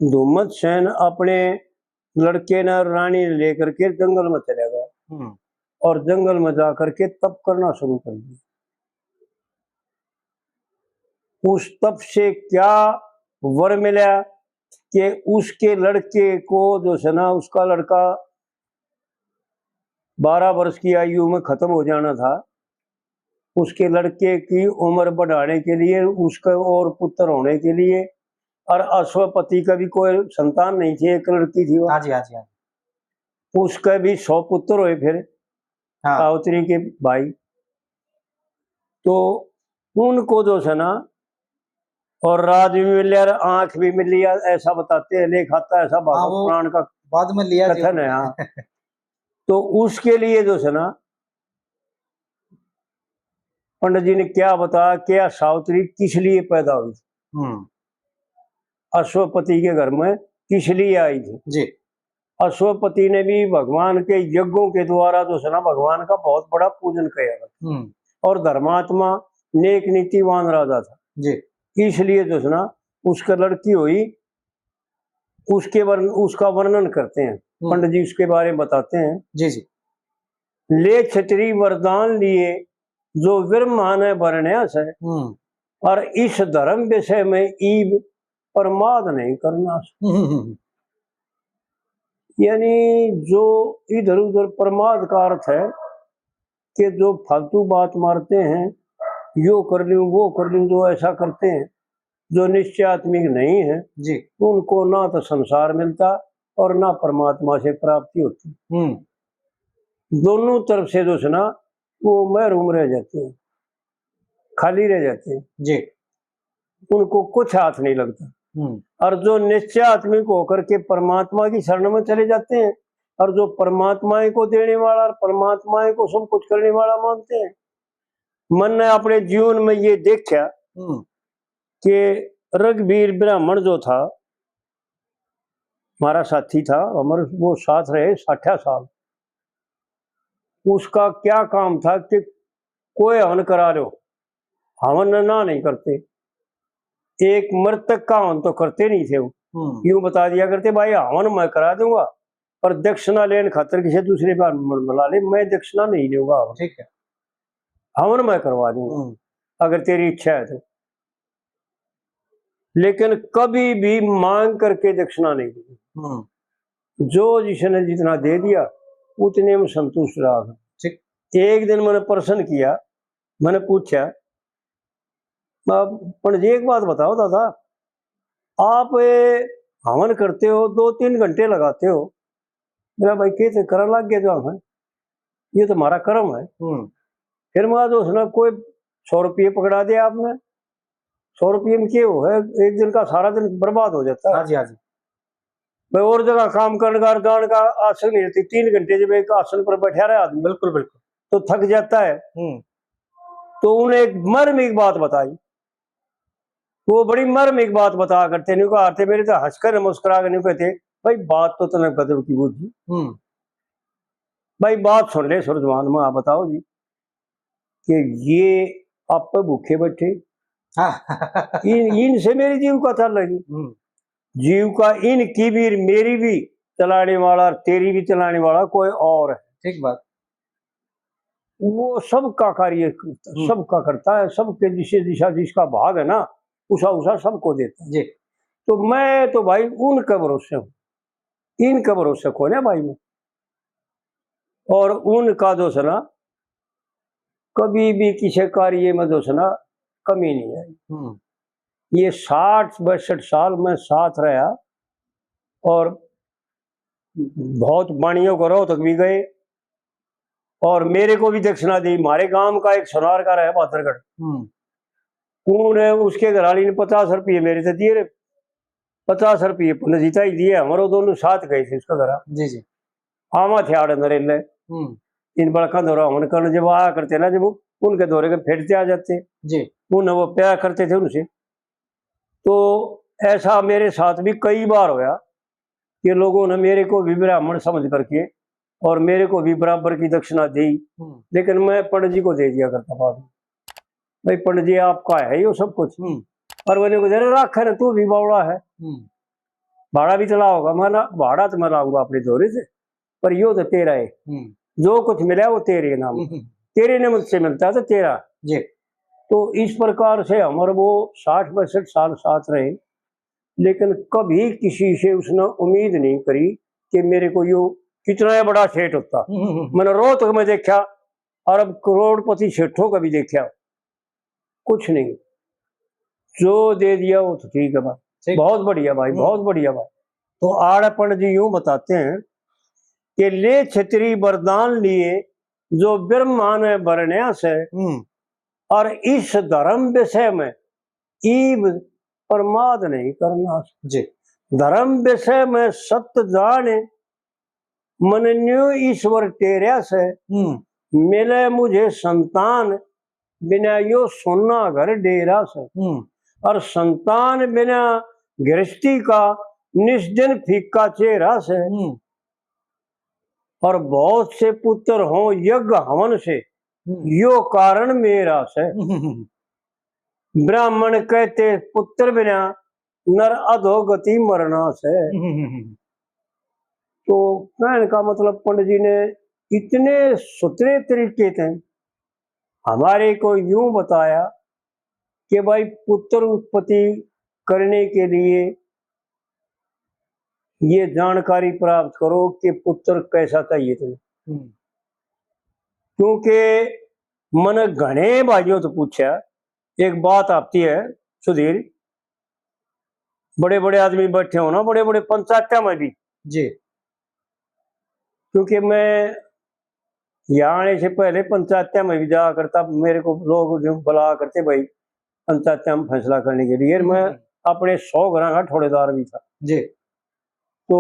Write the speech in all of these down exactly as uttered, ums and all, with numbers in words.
धूमत सेन अपने लड़के ने, रानी ने लेकर के जंगल में चला गया हम्म। और जंगल में जा करके तप करना शुरू कर दिया। उस तप से क्या वर मिला कि उसके लड़के को जो है ना, उसका लड़का बारह वर्ष की आयु में खत्म हो जाना था, उसके लड़के की उम्र बढ़ाने के लिए, उसके और पुत्र होने के लिए, और अश्वपति का भी कोई संतान नहीं थी, एक लड़की थी वो। हाँ जी, हाँ जी, हाँ जी। उसके भी सौ पुत्र हुए फिर हाँ। सावित्री के भाई। तो उनको जो है ना, और राज भी मिल लिया और आंख भी मिल लिया, ऐसा बताते हैं, लेख आता है ऐसा हाँ, भागवत वो पुराण का बाद में लिया जी कथन है। उन्होंने। हाँ। तो उसके लिए जो है ना, पंडित जी ने क्या बताया, क्या सावित्री किस लिए पैदा हुई, हम्म। अश्वपति के घर में किस लिए आई थी। जी। अश्वपति ने भी भगवान के यज्ञों के द्वारा जो है ना, भगवान का बहुत बड़ा पूजन किया था। हम्म। और धर्मात्मा, नेक नीतिवान राजा था। जी। इसलिए जो है ना, उसका लड़की हुई, उसके वर्ण, उसका वर्णन करते हैं हम्म। पंडित जी, उसके बारे में बताते हैं। जी, जी। ले छत्री वरदान लिए, जो ब्रह्मा ने वर्ण्या से, हम्म। और इस धर्म विषय में ईब प्रमाद नहीं करना। हम्म, हम्म, हम्म। यानी जो इधर उधर प्रमाद का अर्थ है कि जो फालतू बात मारते हैं, यो कर लूं, वो कर लूं, जो ऐसा करते हैं, जो निश्चयात्मिक नहीं है, जी। उनको ना तो संसार मिलता और ना परमात्मा से प्राप्ति होती। हम्म। दोनों तरफ से जो है ना, वो महरूम रह जाते हैं, खाली रह जाते हैं। जी। उनको कुछ हाथ नहीं लगता। हम्म। और जो निश्चयात्मिक होकर के परमात्मा की शरण में चले जाते हैं और जो परमात्मा ही को देने वाला और परमात्मा ही को सब कुछ करने वाला मानते हैं, मन ने अपने जीवन में ये देखा हम्म। कि रघुवीर ब्राह्मण जो था, हमारा साथी था, हमारे, वो साथ रहे साठा साल। उसका क्या काम था कि कोई हवन करा लो, हवन ना नहीं करते। एक मृतक का हवन तो करते नहीं थे वो, हम्म। यूं बता दिया करते, भाई, हवन मैं करा दूंगा, पर दक्षिणा लेन खातर किसी दूसरे ब्राह्मण बुला ले, मैं दक्षिणा नहीं लूंगा हवन। ठीक है। हवन मैं करवा दूंगा, हम्म। अगर तेरी इच्छा है तो। लेकिन कभी भी मांग करके दक्षिणा नहीं दी। हम्म। जो जिसने जितना दे दिया, उतने में संतुष्ट रहा। ठीक। एक दिन मैंने प्रश्न किया, मैंने पूछा, "आप, पंडित जी, एक बात बताओ दादा, आप ये हवन करते हो, दो तीन घंटे लगाते हो, मेरा भाई, के तो करन लग गया जो है, ये तो हमारा कर्म है।" हम्म। फिर मैं आज उसने कोई सौ रुपये पकड़ा दिया आपने, सौ रुपये में के हो है, एक दिन का सारा दिन बर्बाद हो जाता है। हाँ जी, हाँ जी। भाई, और जगह काम करने का, गान का आसन नहीं रहती, तीन घंटे जब एक आसन पर बैठा रहे आदमी, बिल्कुल, बिल्कुल। तो थक जाता है। हम्म। तो उन्हें एक मर्म एक बात बताई, वो बड़ी मर्म एक बात बता करते, नहीं कहा, आते मेरे तो हंसकर मुस्कुरा के नहीं कहते, "भाई, बात तो तने गजब की बूझी।" हम्म। भाई, बात सुन ले, सुरजवान, मैं आप बताओ जी कि ये आप पे भूखे बैठे। हाँ। इन, इनसे मेरी जीविका चल रही। हम्म। जीविका इनकी भी, मेरी भी चलाने वाला, तेरी भी चलाने वाला कोई और है। ठीक बात। वो सबका कार्य करता, हम्म। सबका करता है, सबके जिसे दिशा जिसका भाग है ना, उसा, उसा सबको देता है। जी। तो मैं तो भाई उनके भरोसे हूँ, इनके भरोसे कोई ना भाई मैं। और उनका जो है ना, कभी भी किसी कार्य में जो है ना, कमी नहीं आई। हम्म। ये साठ बासठ साल में साथ रहा और बहुत बाणियों को रोहतक भी गए और मेरे को भी दक्षिणा दी। हमारे गांव का एक सोनार का रहा बहादुरगढ़, हम्म। उन्होंने, उसके घराली ने पचास रुपये मेरे से दिए रे, पचास रुपये पुण्य जीता ही दिए। हमारे दोनों साथ गए थे उसका घरा। जी, जी। आवा थे आड़े नरेले। हम्म। इन बड़का दौरा हवन करण जब आया करते ना, जब उनके दौरे के फेरते आ जाते, जी। उन्हें वो प्यार करते थे उनसे। तो ऐसा मेरे साथ भी कई बार होया कि लोगों ने मेरे को भी ब्राह्मण समझ करके और मेरे को भी बराबर की दक्षिणा दी, हम्म। लेकिन मैं पंडित जी को दे दिया करता बाद में। भाई, पंडित जी, आपका है यो सब कुछ। हम्म। और वो कहते, "अरे, राखे ना, तू भी बावड़ा है।" हम्म। भाड़ा भी तो लाओगा। मैं ना, भाड़ा तो मैं लाऊंगा अपने धोरे से, पर यो तो तेरा है, हम्म। जो कुछ मिला वो तेरे नाम, हम्म। तेरे ने मुझसे मिलता है तो तेरा। जी। तो इस प्रकार से हम और वो साठ पैंसठ साल साथ रहे, लेकिन कभी किसी से उसने उम्मीद नहीं करी कि मेरे को यो कितना बड़ा सेठ होता। हम्म, हम्म, हम्म। मैंने रोहतक में देखा, अरब करोड़पति सेठों का भी देखा, कुछ नहीं, जो दे दिया वो तो ठीक है भाई, ठीक। बहुत बढ़िया भाई, हम्म। बहुत बढ़िया भाई। तो आड़े पंडित जी यूं बताते हैं कि ले छतरी वरदान लिए, जो ब्रह्मा ने बरण्या से, हम्म। और इस धर्म विषय में ईब प्रमाद नहीं करना। जी। धर्म विषय में सत्य जाने, मन न्यू ईश्वर टेरया से, हम्म। मिले मुझे संतान, बिना यो सोना घर डेरा से। हम्म। और संतान बिना गृहस्थी का निस दिन फीका चेहरा से। हम्म। और बहुत से पुत्र हों यज्ञ हवन से, हम्म। यो कारण मेरा से। हम्म, हम्म, हम्म। ब्राह्मण कहते पुत्र बिना, नर अधोगति मरना से। हम्म, हम्म, हम्म। तो कहने का मतलब, पंडित जी ने इतने सुथरे तरीके से हमारे को यूं बताया कि भाई, पुत्र उत्पत्ति करने के लिए ये जानकारी प्राप्त करो कि पुत्र कैसा चाहिए तुम्हें। हम्म। क्योंकि मैंने घणे भाइयों से पूछा, एक बात आती है सुधीर, बड़े बड़े आदमी बैठे हो ना, बड़े बड़े पंचायत में भी। जी। क्योंकि मैं यहाँ आने से पहले पंचायत में भी जाया करता, मेरे को लोग जो बुलाया करते भाई पंचायत में फैसला करने के लिए, मैं हम्म। अपने सौ घरां का ठोड़ेदार भी था। जी। तो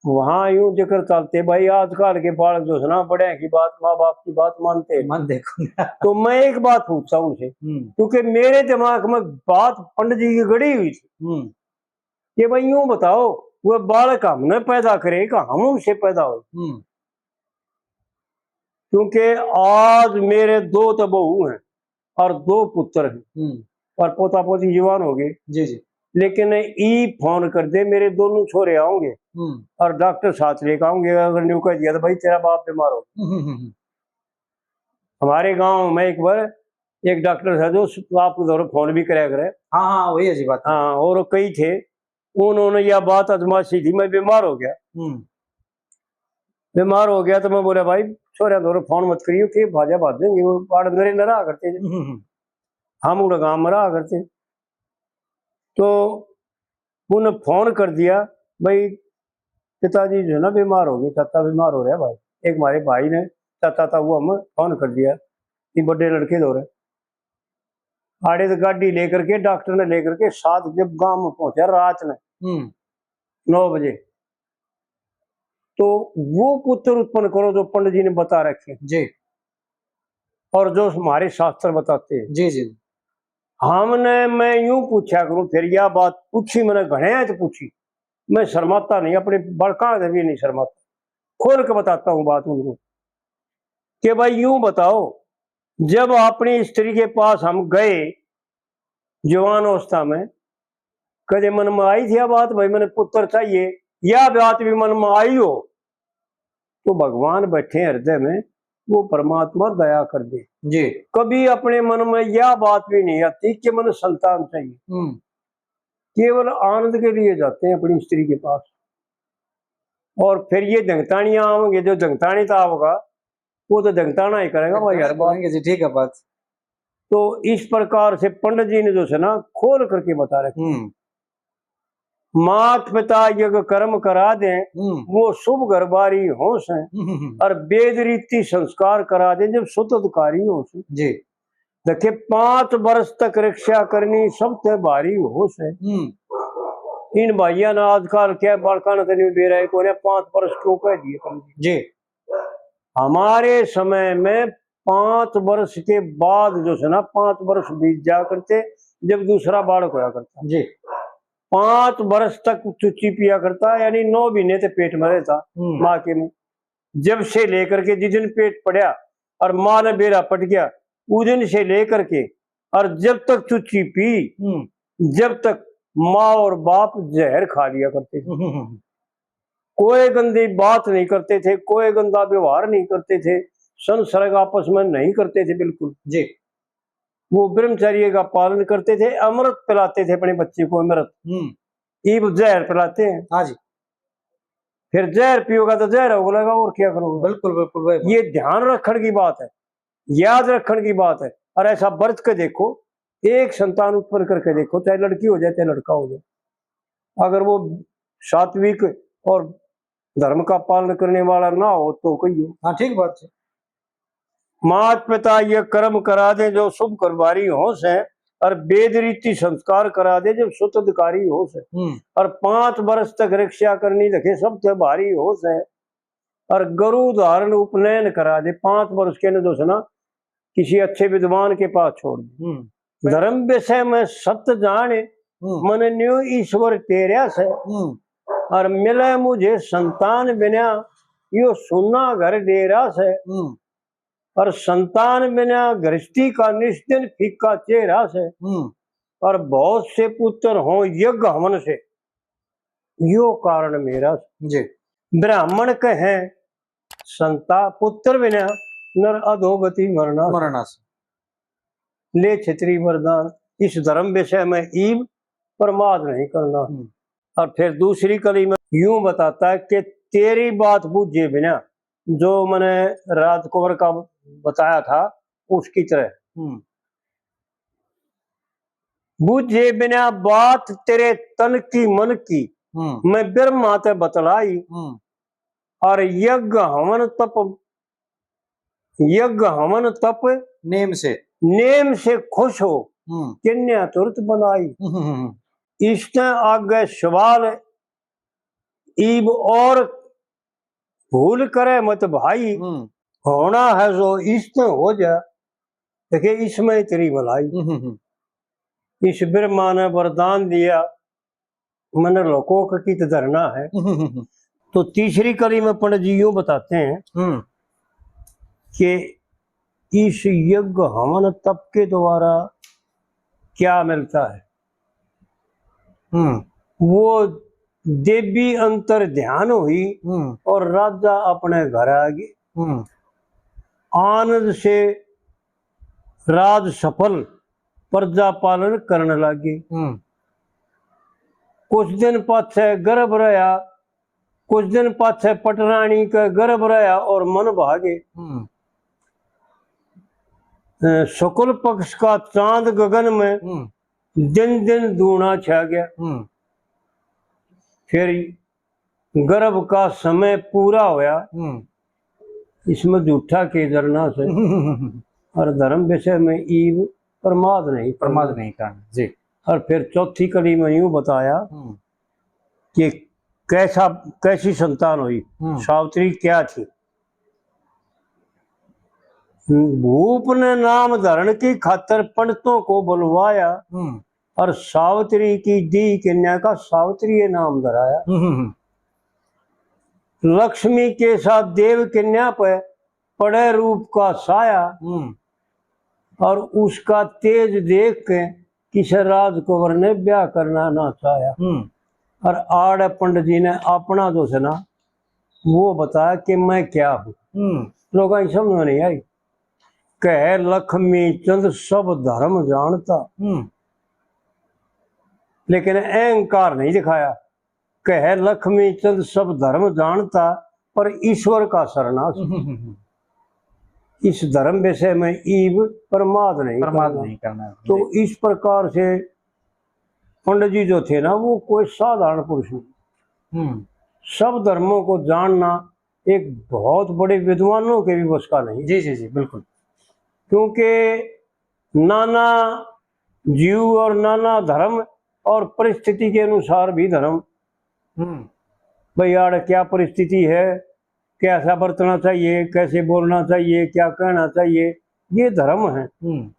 वहां यूं जिक्र चलते भाई, आजकल के बालक जो है ना, बड़े की बात, माँ बाप की बात मानते हैं। मानते कौन है? तो मैं एक बात पूछता हूँ उनसे, हम्म। क्योंकि मेरे दिमाग में बात पंडित जी की गड़ी हुई थी हम्म। कि भाई यूं बताओ, वो बालक हमने पैदा करे कि हम उनसे पैदा हो? हम्म। क्योंकि आज मेरे दो तो बहू हैं और दो पुत्र हैं हम्म। और पोता पोती जवान हो गए। जी, जी। लेकिन ई फोन कर दे, मेरे दोनों छोरे आओगे हम्म। और डॉक्टर साथ लेकर आओगे। अगर न्यू कह दिया तो भाई, तेरा बाप बीमार हो। हम्म, हम्म, हम्म। हमारे गांव में एक बार एक डॉक्टर था जो आपको जरूर फोन भी कराया करे। हाँ, हाँ, वही ऐसी बात है। हाँ, और कई थे, उन्होंने यह बात आजमाई थी, मैं बीमार हो गया। हम्म। बीमार हो गया तो मैं बोला, भाई, छोरियां धोरे फोन मत करियो, के भाजा भाज देंगे, वो पाड़ मेरे न रहा करते थे। हम्म, हम्म। हम उड़ा गांव में रहा करते। तो उन्हें फोन कर दिया, भाई, पिताजी जो है ना बीमार हो गए, चाचा बीमार हो रहा है भाई। एक हमारे भाई ने, चाचा था, वो हमें फोन कर दिया कि बड़े लड़के धोरे। आड़े तो गाड़ी लेकर के, डॉक्टर ने लेकर के सात जब गांव में पहुंचा रात ने हम्म। नौ बजे, तो वो पुत्र उत्पन्न करो जो पंडित जी ने बता रखे। जी। और जो हमारे शास्त्र बताते हैं। जी, जी। हमने, मैं यूं पूछा करूं, फिर यह बात पूछी, मैंने घणे तो पूछी, मैं शर्माता नहीं, अपने बड़का से भी नहीं शर्माता, खोल के बताता हूं बात उनको कि भाई यूं बताओ, जब अपनी स्त्री के पास हम गए जवान अवस्था में, कदे मन में आई थी यह बात, भाई, मैंने पुत्र चाहिए, या बात भी मन में आई हो, तो भगवान बैठे हृदय में, वो परमात्मा दया कर दे। जी। कभी अपने मन में यह बात भी नहीं आती कि मैंने संतान चाहिए। हम्म। केवल आनंद के लिए जाते हैं अपनी स्त्री के पास। और फिर ये जंगतानियां आवेंगे, जो जंगतानी तो आओगा, वो तो जंगताना ही करेगा भाई, हर बात। करेंगे जी, ठीक है बात। तो इस प्रकार से पंडित जी ने जो है ना, खोल करके बता रखे। हम्म। मात पिता यज्ञ कर्म करा दें, हम्म। वो शुभ घर बारी हो से। हम्म, हम्म, हम्म। और वेद रीति संस्कार करा दें, जब सुतधिकारी हो से। जी। देखे, पांच वर्ष तक रक्षा करनी सबसे भारी हो से। हम्म। इन भाइयों ने आजकल क्या बालका ने तनी बेरा है, कोने पांच वर्ष क्यों कह दिए तुम? जी। हमारे समय में पांच वर्ष के बाद जो है ना, पांच वर्ष बीत जा करते, जब दूसरा बालक होया करता। जी। पांच वर्ष तक चुच्ची पिया करता, यानी नौ महीने तक पेट में रहता हम्म। माँ के में। जब से लेकर के जिस दिन पेट पड़ा और माँ ने बेरा पट गया, उस दिन से लेकर के और जब तक चुच्ची पी, हम्म। जब तक माँ और बाप जहर खा लिया करते थे। हम्म, हम्म, हम्म। कोई गंदी बात नहीं करते थे, कोई गंदा व्यवहार नहीं करते थे, संसर्ग आपस में नहीं करते थे बिल्कुल। जी। वो ब्रह्मचर्य का पालन करते थे, अमृत पिलाते थे अपने बच्चे को, अमृत। हम्म। ईब जहर पिलाते हैं। हाँ जी। फिर जहर पियोगा तो जहर होगा, और क्या करोगे? बिल्कुल, बिल्कुल, वही बात। ये ध्यान रखने की बात है, याद रखने की बात है। और ऐसा बरत के देखो, एक संतान उत्पन्न करके देखो, चाहे लड़की हो जाए, चाहे लड़का हो जाए, अगर वो सात्विक और धर्म का पालन करने वाला ना हो तो कहियो। हाँ, ठीक बात है। मात पिता ये कर्म करा दे जो शुभ करबारी हो से, और वेद रीति संस्कार करा दे जो सुतधिकारी हो से, हम्म। और पांच वर्ष तक रक्षा करनी देखे सबसे भारी हो से, और गुरु धारण उपनयन करा दे। पांच वर्ष के ने जो से ना किसी अच्छे विद्वान के पास छोड़ दे। हम्म। धर्म विषय में सत्य जाने, हम्म। मन न्यू ईश्वर टेरया से, हम्म। और मिले मुझे संतान बिना यो सुना घर डेरा से, हम्म। और संतान बिना गृहस्थी का निस्दिन फीका चेहरा से, हम्म। और बहुत से पुत्र हों यज्ञ हवन से, यो कारण मेरा। जी। ब्राह्मण कहे संता पुत्र बिना नर अधोगति मरना। मरना से। ले छत्री वरदान, इस धर्म विषय में ईब प्रमाद नहीं करना। हम्म। और फिर दूसरी कली में यूं बताता है कि तेरी बात बूझे बिना, जो मैंने राजकुंवर का बताया था उसकी तरह। हम्म। बूझे बिना बात तेरे तन की मन की, हम्म। मैं ब्रह्मा ते बतलाई। हम्म। और यज्ञ हवन तप, यज्ञ हवन तप नेम से। नेम से खुश हो, हम्म। कन्या तुरत बनाई। हम्म, हम्म, हम्म। इसने आगे सवाल ईब और भूल करे मत भाई, हम्म। होना है जो इसने हो जा, देखे इसमें तेरी भलाई। हम्म, हम्म, हम्म। इस ब्रह्मा ने वरदान दिया, मन लोकों का कित धरना है। हम्म, हम्म, हम्म। तो तीसरी कली में पंडित जी यूं बताते हैं हम्म। कि इस यज्ञ हवन तप के द्वारा क्या मिलता है। हम्म। वो देवी अंतर ध्यान हुई हम्म। और राजा अपने घर आ गए। हम्म। आनंद से राज सफल, प्रजा पालन करण लागे। हम्म। कुछ दिन पाछे गर्भ रहा, कुछ दिन पाछे पटरानी के गर्भ रहा और मन भागे। हम्म। अ, शुक्ल पक्ष का चांद गगन में हम्म। दिन दिन दूना छा गया। हम्म। फिर गर्भ का समय पूरा होया। हम्म। इसमें झूठा के धरना से। और धर्म विषय में ईब प्रमाद नहीं करना। प्रमाद नहीं करना, जी। और फिर चौथी कली में यूं बताया हम्म। कि कैसा, कैसी संतान हुई, हम्म। सावित्री क्या थी। भूप ने नाम धारण की खातर पंडितों को बुलवाया हम्म। और सावित्री की दी कन्या का सावित्री ये नाम धराया। हम्म, हम्म, हम्म। लक्ष्मी के साथ देव कन्या पे पड़े रूप का साया हम्म। और उसका तेज देख के किसे राजकुंवर ने ब्याह करना ना चाहा। हम्म। और आड़े पंडित जी ने अपना जो से ना वो बताया कि मैं क्या हूँ। हम्म। लोगों की समझ में नहीं आई। कहे लक्ष्मी चंद सब धर्म जानता, हम्म। लेकिन अहंकार नहीं दिखाया। कहे लक्ष्मी चंद सब धर्म जानता, पर ईश्वर का सरना। हम्म, हम्म, हम्म। इस धर्म विषय में ईब प्रमाद नहीं प्रमाद करना। नहीं करना है। तो जी। इस प्रकार से पंडित जी जो थे ना, वो कोई साधारण पुरुष नहीं। हम्म। सब धर्मों को जानना एक बहुत बड़े विद्वानों के भी बस का नहीं। जी, जी, जी, बिल्कुल। क्योंकि नाना जीव और नाना धर्म और परिस्थिति के अनुसार भी धर्म। हम्म। भाई, आड़ क्या परिस्थिति है, कैसा बरतना चाहिए, कैसे बोलना चाहिए, क्या कहना चाहिए, ये धर्म है। हम्म।